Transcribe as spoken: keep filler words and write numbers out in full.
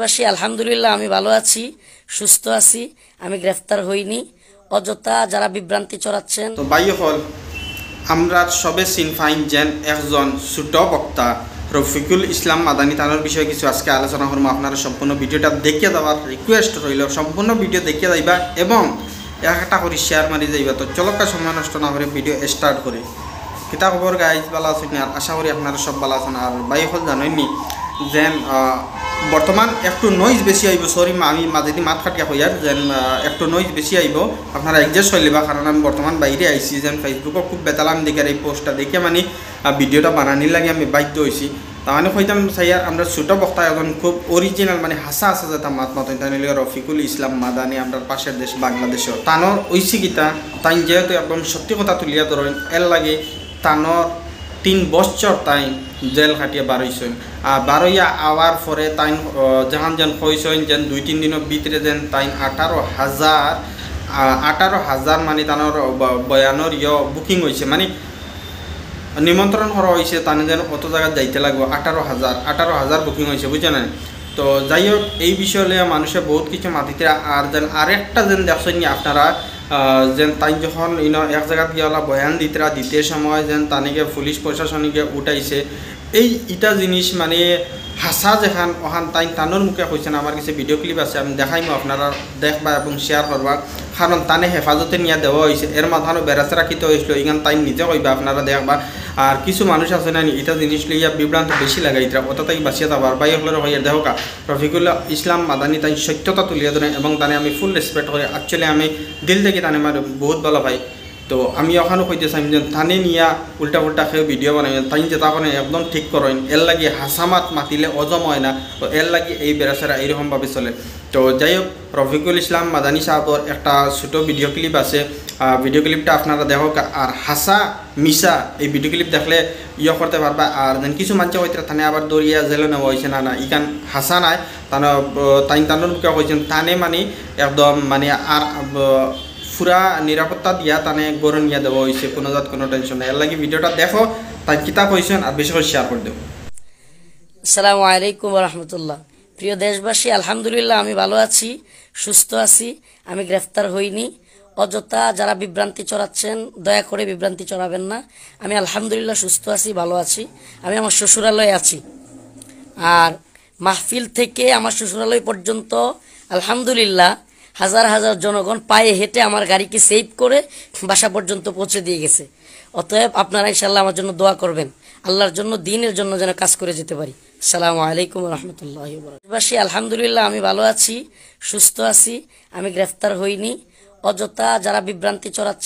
পাশাপাশি আলহামদুলিল্লাহ, আমি ভালো আছি, সুস্থ আছি, আমি গ্রেফতার হইনি। অযথা যারা বিভ্রান্তি ছড়াচ্ছেন। তো ভাই অকল, আমরা সবে চিন ফাইন যেন একজন ছোট বক্তা রফিকুল ইসলাম মাদানী, তানর বিষয়ে কিছু আজকে আলোচনা করমু। আপনারা সম্পূর্ণ ভিডিওটা দেখিয়া যাওয়ার রিকোয়েস্ট রইল, সম্পূর্ণ ভিডিও দেখিয়া যাইবা এবং একটা করে শেয়ার মারি যাইবা। তো চলক্কা, সময় নষ্ট না করে ভিডিও স্টার্ট করি। কিতা খবর গাইজ, ভালা আছইন? আর আশা করি আপনারা সব ভালা আছইন। আর ভাই অকল জানইননি যেন, আহ, বর্তমান একটু নয়েজ বেশি আইবো, সরি, আমি মাঝেদি মাত কাটিয়া কইয়ার যেন, আহ, একটু নয়েজ বেশি আইবো, আপনারা অ্যাডজাস্ট অইলিবা, কারণ আমি বর্তমান বাইরে আইছি। যেন Facebook-ও খুব বেতাল আমি দেখিয়ার এই পোস্টটা দেখিয়া মানে, আহ, ভিডিওটা বানানির লাগি আমি বাধ্য অইছি। তা মানে কইতাম চাইয়ার, আমরা ছোট বক্তা একজন খুব অরিজিনাল মানে হাছা হাছা যেটা মাত মাতইন, তাইন অইলা রফিকুল ইসলাম মাদানী, আমরার পাশের দেশ বাংলাদেশও। তানর অইছে কিতা, তাইন যেহেতু একদম সত্যি কথা তুলিয়া ধরইন, এর লাগি তানর তিন বছর তাইন জেল খাটিয়া বারইছইন। আর বারইয়া আওয়ার পরে তাইন, আহ, যেখান যেন কইছইন যেন দুই তিন দিনর ভিতরে যেন তাইন আঠারো হাজার, আহ, আঠারো হাজার মানে তানর ব-, বয়ানর ইয় বুকিং অইছে, মানে নিমন্ত্রণ করা অইছে, তানে যেন অত জাগাত যাইতে লাগবো, আঠারো হাজার, আঠারো হাজার বুকিং অইছে, বুঝছইন না? তো যাই হোক, এই বিষয় লইয়া মানুষে বহুত কিছু মাতিতে, আর যেন আরেকটা যেন দেখছইন নি আপনারা, আহ, যেন তাইন যখন ইনো এক জাগাত গিয়া ওলা বয়ান দিতরা, দিতে সময় যেন তানিকে পুলিশ প্রশাসনিকে উঠাইছে। এই ইটা জিনিস মানে হাছা যেখান, ওখান তাইন তানর মুখে কইছইন, আমার কাছে ভিডিও ক্লিপ আছে, আমি দেখাইমু, আপনারা দেখবা এবং শেয়ার করবা, কারণ তানে হেফাজতে নিয়া দেওয়া অইছে। এর মাঝখানো বেড়াচেরা কিতা অইছিল, ইখান তাইন নিজে কইবা, আপনারা দেখবা। আর কিছু মানুষ আছে না নি, ইটা জিনিস লইয়া বিভ্রান্ত বেশি লাগাইতরা, ওটা তাই বাঁচিয়া যাবার। ভাই অকলরে কইয়ার দেখউক্কা, রফিকুল ইসলাম মাদানী তাইন সত্যতা তুলিয়া ধরেন এবং তানে আমি ফুল রেসপেক্ট করি। Actually আমি দিল থাকি তানে আমার বহুত ভালা পাই। তো আমি ওখানো কইতে চাইমু যেন তানে নিয়া উল্টা পুল্টা কেউ ভিডিও বানাইন, তাইন যেটা করেন একদম ঠিক করইন। এর লাগি হাছা মাত মাতিলে হজম অয় না, তো এর লাগি এই বেড়াচেরা এইরকম ভাবে চলে। তো যাই হোক, রফিকুল ইসলাম মাদানী সাহেবর একটা ছোট ভিডিও ক্লিপ আছে, আহ, ভিডিও ক্লিপটা আপনারা দেখউক্কা। আর হাছা মিছা এই ভিডিও ক্লিপ দেখলে ইয়ে করতে পারবা। আর যেন কিছু মানষে কইতরা তানে আবার ধরিয়া জেলো নেওয়া অইছে, না, না, ইখান হাছা নায়। তানে, আহ, তাইন তানর মুখে কইছইন, তানে মানে একদম মানে আর, আহ, পুরা নিরাপত্তা দিয়া তানে ঘরো নিয়া দেওয়া অইছে, কোনো জাত কোনো টেনশন নাই। এর লাগি ভিডিওটা দেখো, তাইন কিতা কইছইন আর বেশি করি শেয়ার করি দেও। আসসালামু আলাইকুম ওয়া রাহমাতুল্লাহ। প্রিয় দেশবাসী, আলহামদুলিল্লাহ আমি ভালো আছি, সুস্থ আছি, আমি গ্রেফতার হইনি। অযথা যারা বিভ্রান্তি ছড়াচ্ছেন, দয়া করে বিভ্রান্তি ছড়াবেন না। আমি আলহামদুলিল্লাহ সুস্থ আছি, ভালো আছি। আমি আমার শ্বশুরালয়ে আছি। আর মাহফিল থেকে আমার শ্বশুরালয় পর্যন্ত আলহামদুলিল্লাহ হাজার হাজার জনগণ পায়ে হেঁটে আমার গাড়িকে সেভ করে বাসা পর্যন্ত পৌঁছে দিয়ে গেছে। অতএব আপনারা ইনশাআল্লাহ আমার জন্য দোয়া করবেন, আল্লাহর জন্য, দ্বীনের জন্য যেন কাজ করে যেতে পারি। আসসালামু আলাইকুম ওয়া রাহমাতুল্লাহি ওয়া বারাকাতুহু। দেশবাসী, আলহামদুলিল্লাহ আমি ভালো আছি, সুস্থ আছি, আমি গ্রেফতার হইনি। অযথা যারা বিভ্রান্তি ছড়াচ্ছে